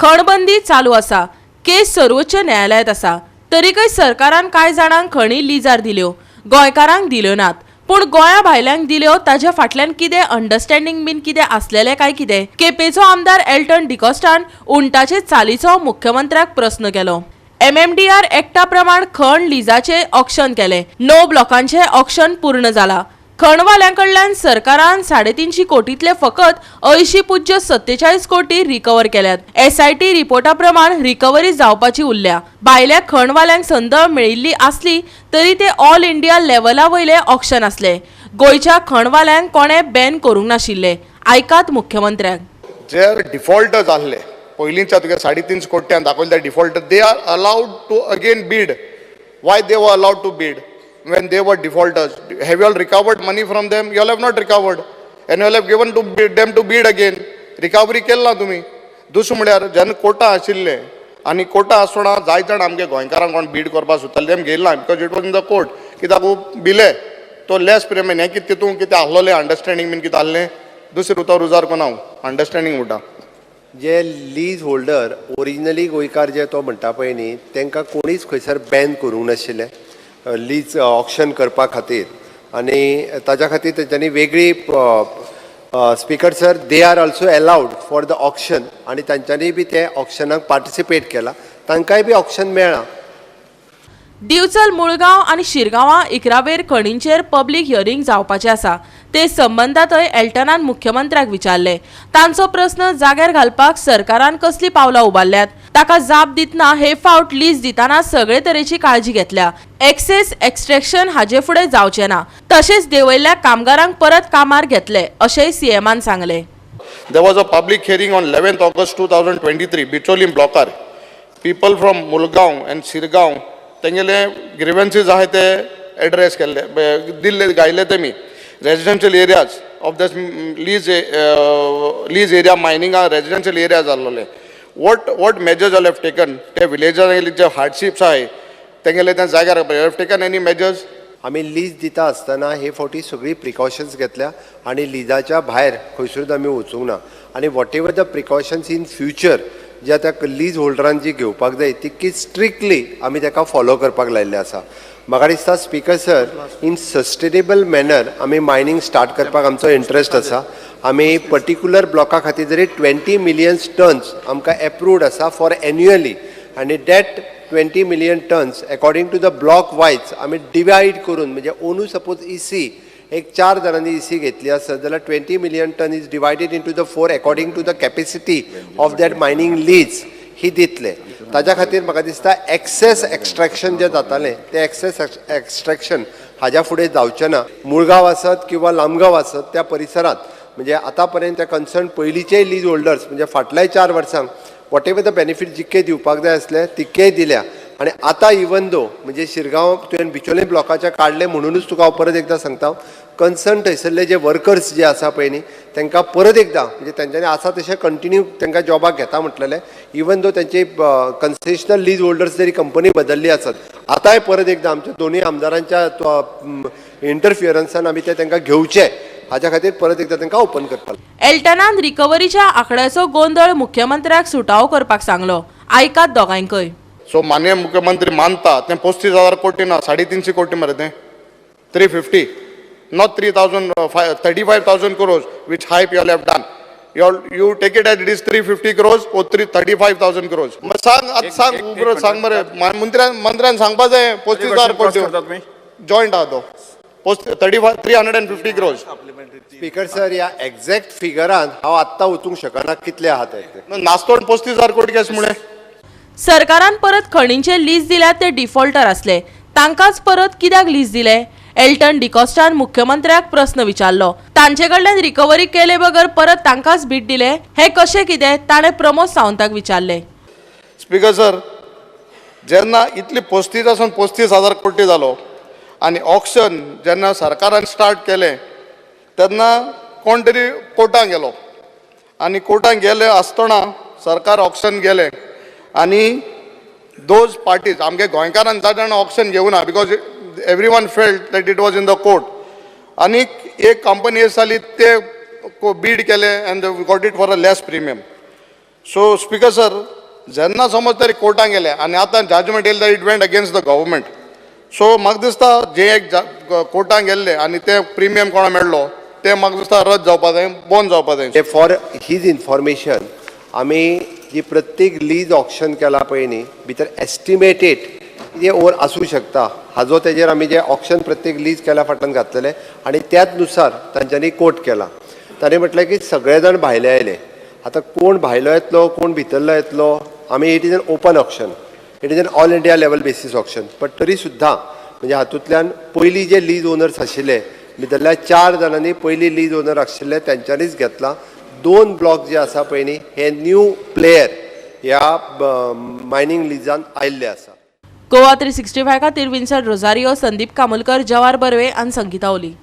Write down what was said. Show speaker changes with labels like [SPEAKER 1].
[SPEAKER 1] खणबंदी चालू आसा, केस सर्वोच्च न्यायालयांत आसा, तरीकय सरकारान कांय जाणांक खणी लिजार दिल्यो, गोंयकारांक दिल्यो नात. पूण गोंया भायल्यांक दिल्यो, ताज्या फाटल्यान कितें अंडरस्टँडींग बीन कितें आसलेलें काय कितें? केपेंचो आमदार एल्टन डिकॉस्टान उंटाचे चालीचो मुख्यमंत्र्याक प्रस्न केलो. एमएमडीआर एक्टा प्रमाण खण लिजाचें ऑक्शन केलें. 9 ब्लॉकांचें ऑक्शन पूर्ण जाला. खणवाल्यां कडल्यान सरकारान 350 कोटींतले फकत 80.47 कोटी रिकवर केल्यात. एसआयटी रिपोर्टा प्रमाण रिकव्हरी जावपाची उरल्या. भायल्या खणवाल्यांक संद मेळिल्ली आसली तरी ते ऑल इंडिया लेव्हला वयले ऑक्शन आसले. गोंयच्या खणवाल्यांक कोणें बॅन करूंक नाशिल्ले. आयकात मुख्यमंत्र्याक.
[SPEAKER 2] जे डिफॉल्टर्स आहले पयलींच्या तुगे 350 कोट्यान दाखयले defaulter, they are allowed to again bid. Why they were allowed to bid when they were defaulters? Have you all recovered money from them? You all have not recovered and you all have given to them to bid again. Recovery केली ना तुमी. दुसरें म्हळ्यार जेन्ना कोटा आशिल्ले आनी कोटा आसतना जायते जाण आमगे गोंयकारांक कोण बीड करपाक सोदताले, तेम घेयला because it was in the court. कित्याक बिले तो लेस प्रिमियम हें कितें तितून कितें आहलोलें अंडरस्टँडींग बीन कितें आहलें? दुसरें उतर रुजार कोना हांव अंडरस्टँडींग म्हणटा.
[SPEAKER 3] जे लीज होल्डर ओरिजिनली गोंयकार जे तो म्हणटा पळय न्ही, तांकां कोणीच खंयसर बॅन करूंक नाशिल्लें लीज ऑक्शन करपा खातीर. आनी ताच्या खातीर तेंच्यांनी वेगळी, Speaker sir, they are also allowed for the auction आनी तांच्यांनी बी ते ऑक्शनाक पार्टिसिपेट केला, तांकांय बी ऑक्शन मेळ्ळां.
[SPEAKER 1] दिवचल, मुळगांव आनी शिरगांवां 11 वेर खणींचेर पब्लीक हियरींग जावपाचें आसा. ते संबंदांतय एल्टनान मुख्यमंत्र्याक विचारले. तांचो प्रस्न जाग्यार घालपाक सरकारान कसली पावलां उबारल्यात? ताका जाप दितना हे फावट लीज दितना सगळे तरेची काळजी घेतल्या, एक्सेस एक्स्ट्रॅक्शन हाजे फुडें जावचें ना, तशेंच देंवयल्ल्या कामगारांक परत कामार घेतले अशेंय सीएमान सांगलें.
[SPEAKER 2] There was a public hearing on 11th August 2023, Bicholim ब्लॉकार. People from Mulgaon and Shirgaon, तेंगेले ग्रीवन्सीज आहाय ते एड्रेस केल्ले, दिल्ले गायले तेमी. Residential areas of the lease area मायनिंगा residential area जाल्लोले. What measures all have taken? ते विलेजांले जे हार्डशिप्स आहाय तेंगेले त्या जाग्यार have taken any measures?
[SPEAKER 3] आमी लीज दिता आसतना हे फावटी सगळी प्रिकॉशन्स घेतल्या आनी लिजाच्या भायर खंयसरूच आमी वचूंक ना. आनी whatever the precautions in future जे आतां लीज होल्डरान जी घेवपाक जाय, तितकी स्ट्रिक्टली आमी ताका फॉलो करपाक लायिल्लें आसा. म्हाका दिसता, Speaker sir, in sustainable manner आमी मायनींग स्टार्ट करपाक आमचो इंट्रस्ट आसा. आमी पर्टिक्युलर ब्लॉका खातीर जरी 20 मिलियन टन्स आमकां एप्रूव्ड आसा फॉर एन्युअली आनी that 20 million tons according to the block wise आमी डिवायड करून, म्हणजे अंदू सपोज इसी एक चार जाणांनी इसी घेतली आसत जाल्यार 20 million ton is divided into the four according to the capacity of that mining lease ही दितले. ताज्या खातीर म्हाका दिसता एक्सेस एक्स्ट्रॅक्शन जें जातालें तें एक्सेस एक्स्ट्रॅक्शन हाज्या फुडें जावचें ना. मुळगांव आसत किंवा लामगांव आसत, त्या परिसरांत म्हणजे आतां पर्यंत त्या कन्सर्न पयलींचेय लीज होल्डर्स, म्हणजे फाटल्याय 4 वर्सांक what ever the benefit जितके दिवपाक जाय आसले तितकेय दिल्या. आनी आतां इवन दो म्हणजे शिरगांव तुवें बिचोले ब्लॉकाच्या काडले म्हणुनूच तुका हांव परत एकदां सांगता, कन्सर्न थंयसरले जे वर्कर्स जे आसा पळय न्ही, तांकां परत एकदां म्हणजे तेंच्यांनी आसा तशें कंटिन्यू तांकां जॉबाक घेता म्हटलेलें. इवन दो तेंची कन्सेशनल लीज होल्डर्स जरी कंपनी बदलली आसत, आतांय परत एकदां आमच्या दोनूय आमदारांच्या इंटरफियरन्सान आमी ते तांकां घेवचे हाज्या खातीर परत एकदां तांकां ओपन करपाक.
[SPEAKER 1] एल्टनान रिकव्हरीच्या आंकड्याचो गोंदळ मुख्यमंत्र्याक सुटावो करपाक सांगलो. आयकात दोगांयकय.
[SPEAKER 2] सो माननीय मुख्यमंत्री मानता तें 35,000 कोटी ना, 350 कोटी मरे तें, 350, not 3,000 five 35,000 crores which hype you all have done. You take it as it is 350 crores or 3 35,000 crores. सांग आतां, सांग उबरो सांग मरे. मंत्र्यान सांगपा जाय 35,000 कोटी. जॉयंट आहा तो 35 350 crores.
[SPEAKER 3] Speaker sir, ह्या एग्जॅक्ट फिगरान हांव आत्तां वचूंक शकना कितले आहा ते.
[SPEAKER 2] नाचतो 35,000 कोटी कशें म्हळें?
[SPEAKER 1] सरकारान परत खणींचे लीज दिल्यात ते डिफॉल्टर आसले, तांकांच परत कित्याक लीज दिले? एल्टन डिकॉस्टान मुख्यमंत्र्याक प्रस्न विचारलो. तांचे कडल्यान रिकव्हरी केले बगर परत तांकांच बीट दिले, हे कशें कितें? ताणें प्रमोद सावंताक विचारले.
[SPEAKER 2] स्पीकर सर, जेन्ना इतली 35 आसून 35,000 कोटी जालो आनी ऑक्शन जेन्ना सरकारान स्टार्ट केलें तेन्ना कोण तरी कोर्टान गेलो आनी कोर्टान गेले आसतना सरकार ऑक्शन गेलें आनी those parties आमगे गोंयकारान जाय जाण ऑक्शन घेवना because everyone felt that it was in the court. आनी एक कंपनी जाली ते बीड केले and got it for a less premium. So speaker sir, जेन्ना समज तरी कोर्टान गेले आनी आतां जजमेंट येयलें it went against the government. So म्हाका दिसता जे एक कोर्टान गेल्ले आनी ते प्रिमियम कोणा मेळ्ळो ते म्हाका दिसता रद्द जावपा जाय, बंद जावपा जाय.
[SPEAKER 3] फॉर his information, आमी जी प्रत्येक लीज ऑक्शन केला पळय न्ही, भितर एस्टिमेटेड कितें ओर आसूं शकता हाजो तेजेर आमी जे ऑक्शन प्रत्येक लीज केल्या फाटल्यान घातलेले आनी त्याच नुसार तांच्यांनी कोट केला. ताणें म्हटलें की सगळे जाण भायले आयले, आतां कोण भायलो येतलो कोण भितरलो येतलो, आमी it is an open auction, it is an all India level basis auction, but तरी सुद्दां म्हणजे हातूंतल्यान पयलीं जे लीज ओनर्स आशिल्ले भितरल्या चार जाणांनी पयलीं लीज ओनर आशिल्ले तेंच्यांनीच घेतला. दोन ब्लॉक जे आसा पळय न्ही हे न्यू प्लेयर ह्या मायनींग लिजान आयिल्ले आसा.
[SPEAKER 1] गोवा 365 खातीर विन्सन रोजारियो, संदीप कामुलकर, जवार बर्वे आनी संगीता ओली.